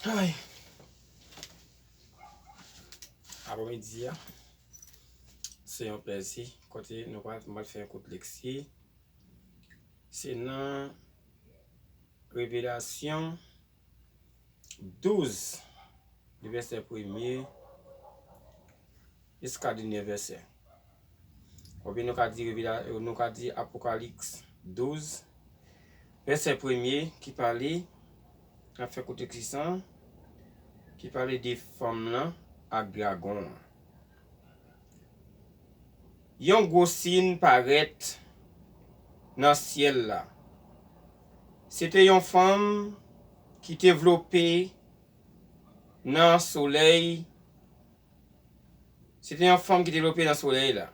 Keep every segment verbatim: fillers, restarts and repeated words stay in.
Ay. Aprèmidi a, se yon plèzi kote nou pral, m pral fè yon kout lekti. Se nan Revelasyon douz, li vèsè premye jiska dènye vèsè. Oubyen nou ka di Revela-, nou ka di Apokalips douz, vèsè premye ki pale, n ap fè kout lekti sa, ki pale de fanm nan ak dragon an. Yon gwo siy parèt nan syèl la. Se te yon fanm ki te vlope nan solèy. Se te yon fanm ki te vlope nan solèy la.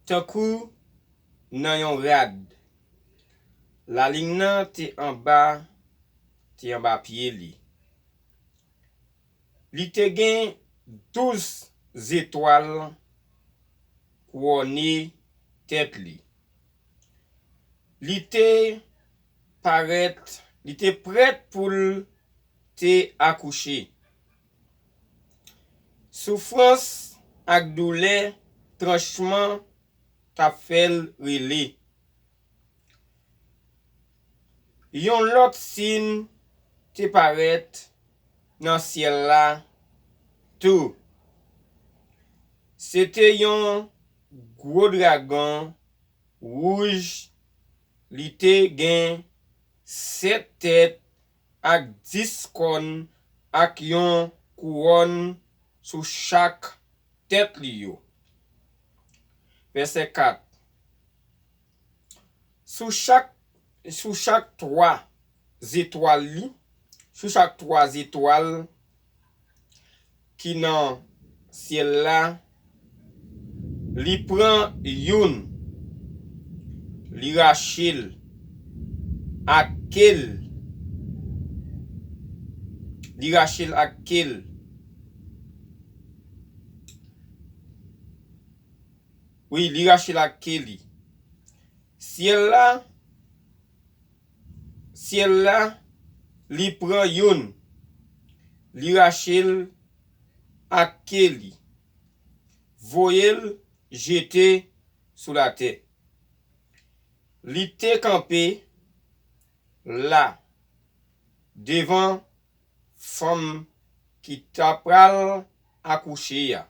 Tankou nan yon rad. Lalin nan te anba, te anba pye li. Li te gen douz zetwal kouwone tèt li. Li te parèt, li te prèt pou l te akouche. Soufrans ak doulè tranchman t ap fè l rele. Yon lòt siy te parèt nan syèl la tou. Se te yon gwo dragon wouj, li te gen sèt tèt ak dis kòn ak yon kouwòn sou chak tèt li yo. Vèsè kat. Sou chak, sou chak twa zetwal li, sou chak twa zetwal ki nan syèl la, li pran youn, li rache l ak ke l, li rache l ak ke l. Wi, li rache l ak ke li. Syèl la, syèl la, li pran youn, li rache l ak ke li, voye l jete sou latè. Li te kanpe la devan fanm ki ta pral akouche a,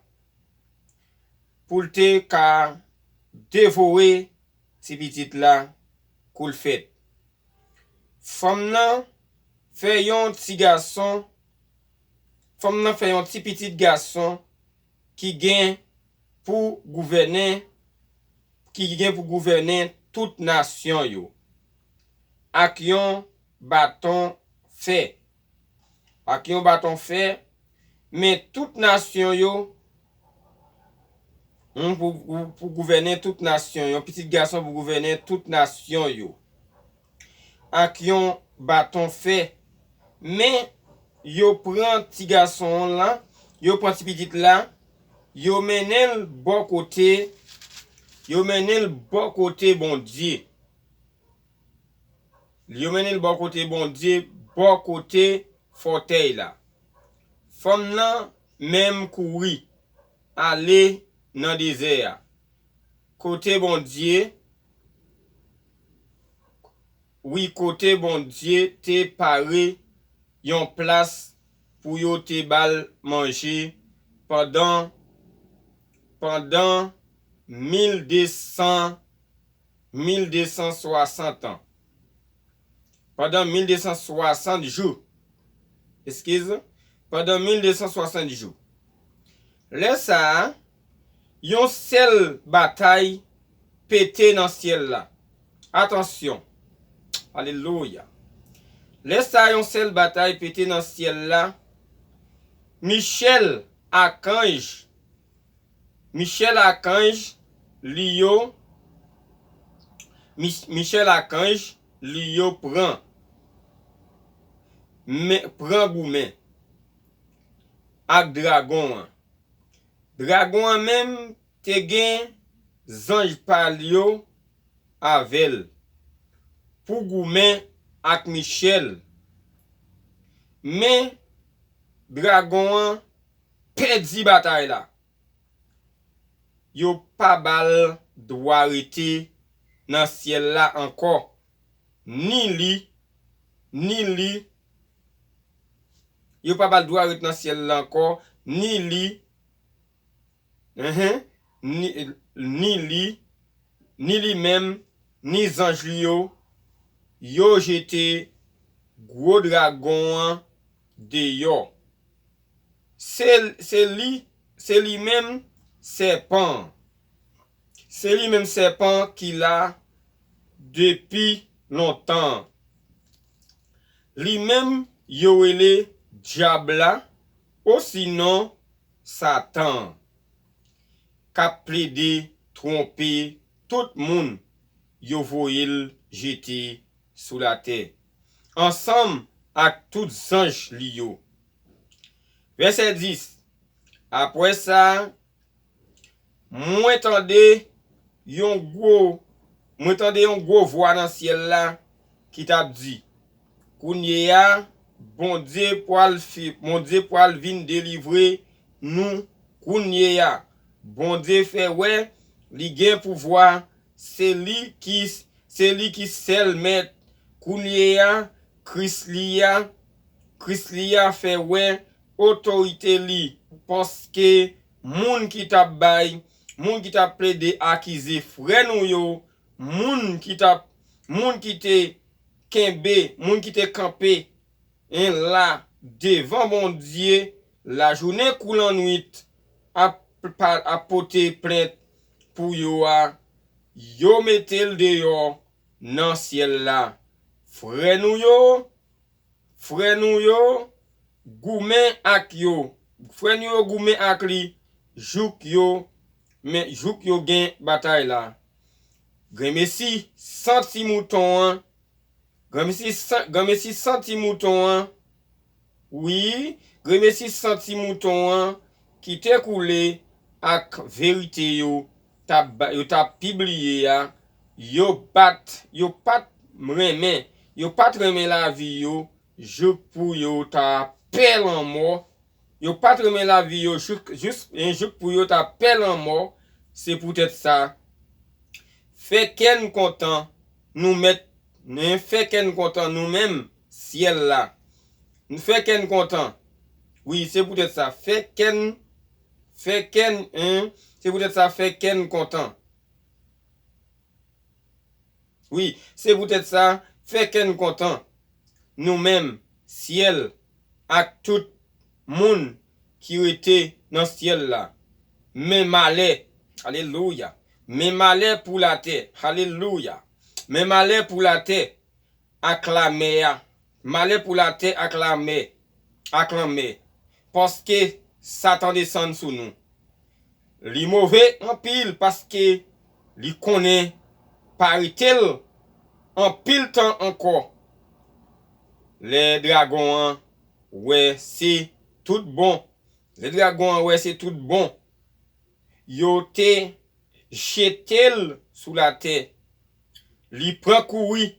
pou l te ka devore ti pitit la kou l fèt. Fanm nan fè yon ti gason, fanm nan fè yon ti pitit gason ki gen pou gouvènen, ki gen pou gouvènen tout nasyon yo, ak yon baton fè. Ak yon baton fè, men tout nasyon yo, hmm, pou, pou, pou gouvènen tout nasyon yo, yon pitit gason pou gouvènen tout nasyon yo. Ak yon baton fè. Men, yo pran ti gason an la, yo pran ti pitit la, yo mennen l bò kote, yo mennen l bò kote Bondye. Yo mennen l bò kote Bondye, bò kote fòtèy la. Fanm nan menm kouri ale nan dezè a, kote Bondye, wi, kote Bondye te pare yon plas pou yo te ba l manje pandan, pandan mil de san, mil de san swasant an. Pandan mil de san swasant jou. Eskize. Pandan mil de san swasant jou. Lè sa a, yon sèl batay pete nan syèl la. Atansyon. Alelouya. Lè sa a, yon sèl batay pete nan syèl la. Michèl, akanj, Michèl akanj li yo, Mich-, Michèl akanj li yo pran, men, pran goumen ak dragon an. Dragon an menm te gen zanj pa l yo avè l pou goumen ak Michèl, Men, dragon an pèdi batay la. Yo pa ba l dwa rete nan syèl la ankò. Ni li, ni li, yo pa ba l dwa rete nan syèl la ankò, ni li, enhen, ni, ni li, ni li menm, ni zanj li yo, yo jete gwo dragon an deyò. Se, se li, se li menm sèpan an. Se li menm sèpan ki la depi lontan an. Li menm yo rele dyab la, osinon Satan an, k ap plede twonpe tout moun yo voye l jete sou latè, ansanm ak tout zanj li yo. Vèsè dis. Apre sa, mwen tande yon gwo, mwen tande yon gwo vwa nan syèl la ki t ap di, kounye a, Bondye pral fi, Bondye pral vin delivre nou kounye a. Bondye fè wè li gen pouvwa, se li ki, se li ki sèl mèt. Kounye a, Kris li a, Kris li a fè wè otorite li, paske moun ki t ap bay, moun ki t ap plede akize frè nou yo, moun ki t ap, moun ki te kenbe, moun ki te kanpe, en la devan Bondye, lajounen kou lannwit, ap, pa, ap pote plent pou yo a, yo mete l deyò nan syèl la. Frè nou yo, frè nou yo goumen ak yo. Frè nou yo goumen ak li jouk yo, men jouk yo gen batay la. Granmesi san ti mouton an, granmesi san, granmesi san ti mouton an, wi, granmesi san ti mouton an ki te koule ak verite yo t ap ba, yo t ap pibliye a, yo pa t, yo pa t renmen, yo pa t renmen lavi yo jouk pou yo ta pè lanmò. Yo pa t renmen lavi yo jouk, jis, en, jouk pou yo ta pè lanmò. Se poutèt sa, fè kè n kontan, nou mèt, en, fè kè n kontan nou menm, syèl la. Fè kè n kontan. Wi, se poutèt sa, fè kè n, fè kè n, en, se poutèt sa, fè kè n kontan. Wi, se poutèt sa, fè kè n kontan, nou menm, syèl, ak tout moun ki rete nan syèl la. Men malè, alelouya, men malè pou latè, alelouya, men malè pou latè ak lamè a, malè pou latè ak lamè, ak lanmè, paske Satan desann sou nou. Li move anpil paske li konnen pa rete l anpil tan ankò. Lè dragon an wè se tout bon, lè dragon an wè se tout bon, yo te jete l sou latè. Li pran kouri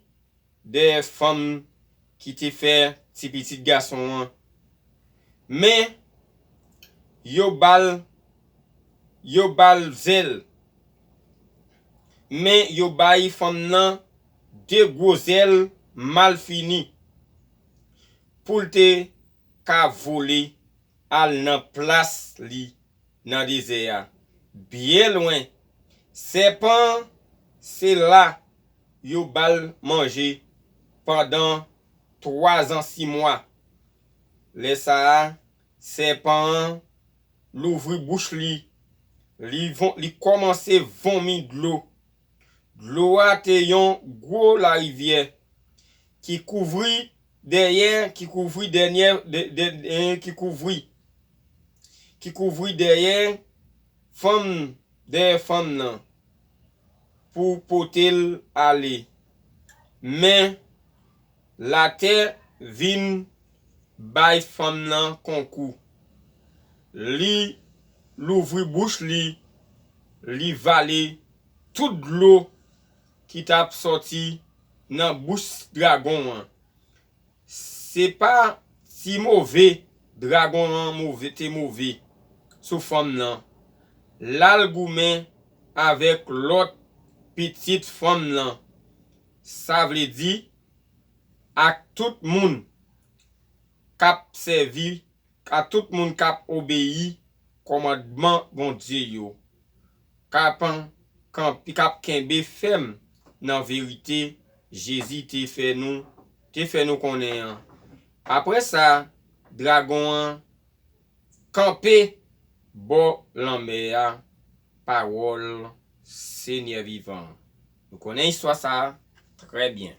dèyè fanm ki te fè ti pitit gason an. Men, yo ba l, yo ba l zèl. Men, yo bay fanm nan de gwo zèl malfini pou l te ka vole al nan plas li nan dezè a, byen lwen. Sèpan an, se la yo ba l manje pandan twa zan sis mwa. Lè sa a, sèpan an louvri bouch li, li von, li kòmanse vonmi dlo. Dlo a te yon gwo larivyè ki kouvri dèyè, ki kouvri dènyè, dè, dè, dè, ki kouvri, ki kouvri dèyè fanm, dèyè fanm nan pou pote l ale. Men, latè vin bay fanm nan konkou. Li louvri bouch li, li vale tout dlo ki t ap sòti nan bouch dragon an. Se pa, Si move, dragon an move, te move sou fanm nan, l al goumen avèk lòt pitit fanm nan, sa vle di, ak tout moun k ap sèvi, ak tout moun k ap obeyi kòmandman Bondye yo, k ap kanpe, k ap kenbe fèm nan verite Jezi te fè nou, te fè nou konnen an. Apre sa, dragon an kanpe bò lanmè a, pawòl Senyè vivan an. Nou konnen istwa sa a trè byen.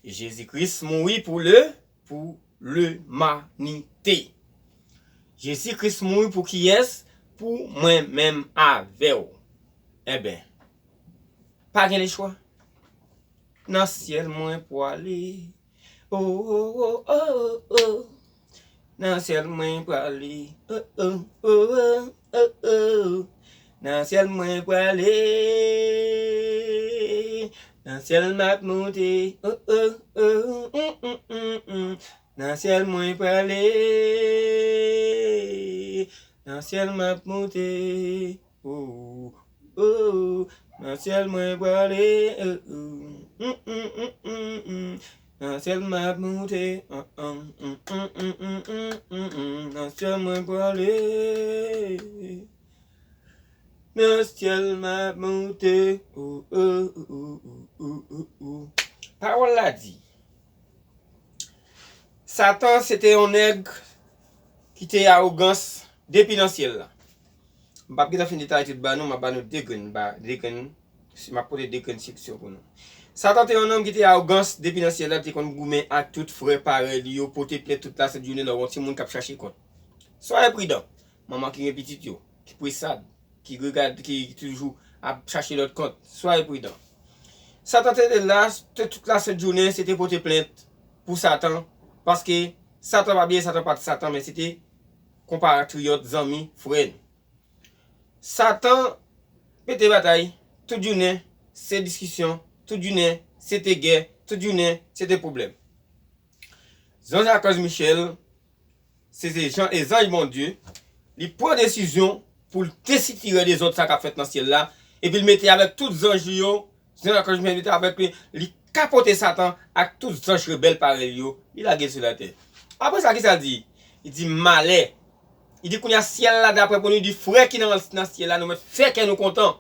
Jezi Kris mouri pou le, pou limanite. Jezi Kris mouri pou kiyès? Pou mwen menm avè w. Enben, pa gen lechwa. Nan syèl mwen pwale. Oh, oh, oh, oh, oh. Nan syèl mwen pwale. Oh, oh, oh, oh, oh, oh. Nan syèl mwen pwale. Nan syèl m ap monte. Oh, oh, oh, mm, mm, mm, mm. Nan syèl mwen pwale. Nan syèl m ap monte. Oh, oh, oh. Nan syèl mwen pwale. Oh, oh. Mm, mm, mm, mm, mm. Nan syèl m ap monte. Ah, ah. Mm, mm, mm, mm, mm, mm, mm. Nan syèl mwen pwale. Nan syèl m ap monte. Oh, oh, oh, oh, oh, oh, oh. Pawòl la di, Satan se te yon nèg ki te awogans depi nan syèl la. M p ap gentan fin detay tout ba nou, m ap ba nou de grenn, ba, de grenn, m ap pote de grenn seksyon pou nou. Satan te yon nonm ki te awogans depi nan syèl la, te konn goumen ak tout frè parèy li yo, pote plent tout lasent jounen lè w yon timoun k ap chache kont. Swaye pridan, manman ki gen pitit yo, ki presad, ki regad, ki toujou ap chache lòt kont. Swaye pridan. Satan te la, te tout lasent jounen, se te pote plent pou Satan, paske Satan pa bliye, Satan pa t Satan, men se te konpatriyòt, zanmi, frè n. Satan mete batay, tout jounen se diskisyon, tout jounen se te gè, tout jounen se te pwoblèm. Zanj Akòz Michèl, se, se jan, e zanj Bondye, li pran desizyon pou l desitire dezòd sa k ap fèt nan syèl la, epi l mete avèk tout zanj li yo, zanj Akòz Michèl mete avèk li, li kapote Satan ak tout zanj rebèl parèy li yo, li lage l sou latè. Apre sa, kisa l di? Li di, malè. Li di, kounye a, syèl la, daprè pou nou, li di, frè ki nan, nan syèl la, nou mèt fè kè nou kontan,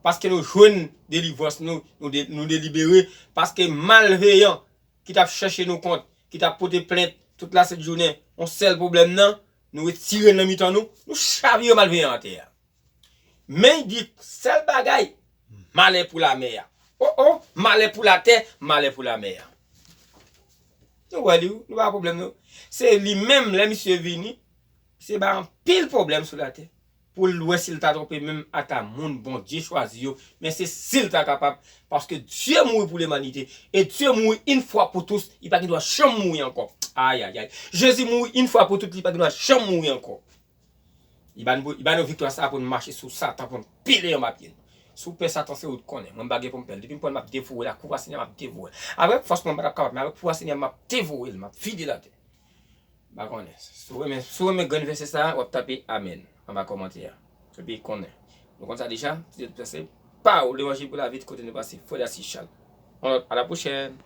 paske nou jwenn delivrans, nou, nou, de, nou delibere, paske malveyan ki t ap chèche nou kont, ki t ap pote plent tout lasent jounen, yon sèl pwoblèm nan, nou retire l nan mitan nou, nou chavire malveyan atè a. Men li di, sèl bagay, malè pou lamè a. Oh, oh, malè pou latè, malè pou lamè a. Nou wè li, nou pa pwoblèm nou. Se li menm, lè misye vini, misye bay anpil pwoblèm sou latè. Pou l wè si l ta twonpe menm ata moun Bondye chwazi yo. Men se si l ta kapab, paske Dye mouri pou limanite. E Dye mouri yon fwa pou tous, li pa gen dwa janm mouri ankò. Ayayay. Jezi mouri yon fwa pou tout, li pa gen dwa janm mouri ankò. Li ba n, li ba nou viktwa sa pou n mache sou Satan, pou n pile anba pye n. Si w pè Satan, se ou k konnen. Mwen m pa gen pou m pè l. Depi m pran l, m ap devoure l. Ak pouvwa Senyè, m ap devoure l. Avèk fòs mwen, m pa t ap kapab, men avèk pouvwa Senyè, m ap devoure l. M ap vide l atè. M pa konnen. Si w renmen, si w renmen grenn vèsè sa a, w ap tape amèn anba kòmantè a. Epi konnen. Nou konn sa deja, se tout pase pa ou levanjil pou lavi, tout kote nou pase. Frè Darcy Charles. On lòt, à la prochaine.